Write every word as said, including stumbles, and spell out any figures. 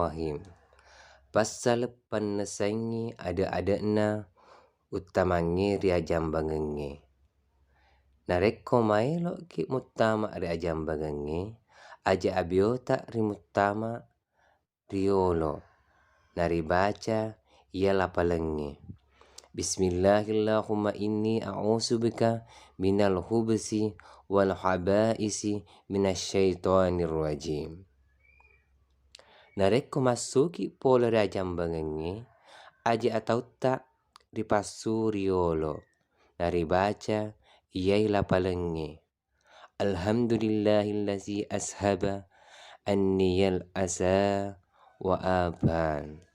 Bismillahirrahmanirrahim. Passaleng pannesengngi ade-ade'na uttamangnge ri ajambangengnge. Narekko maelo'ki muttama ri ajambangengnge, aja abiota ri muttama riolo, naribaca iya lapalengnge. Bismillahirrahmanirrahim. Inni a'udzubika minal khubusi wal khabaisi minasy syaithanir rajim. Narekko massuki pole ri ajambangengnge, aja atautta ripassu riolo, naribaca iyai lapalengnge. Alhamdulillahillazi ashaba anniyal asa wa afan.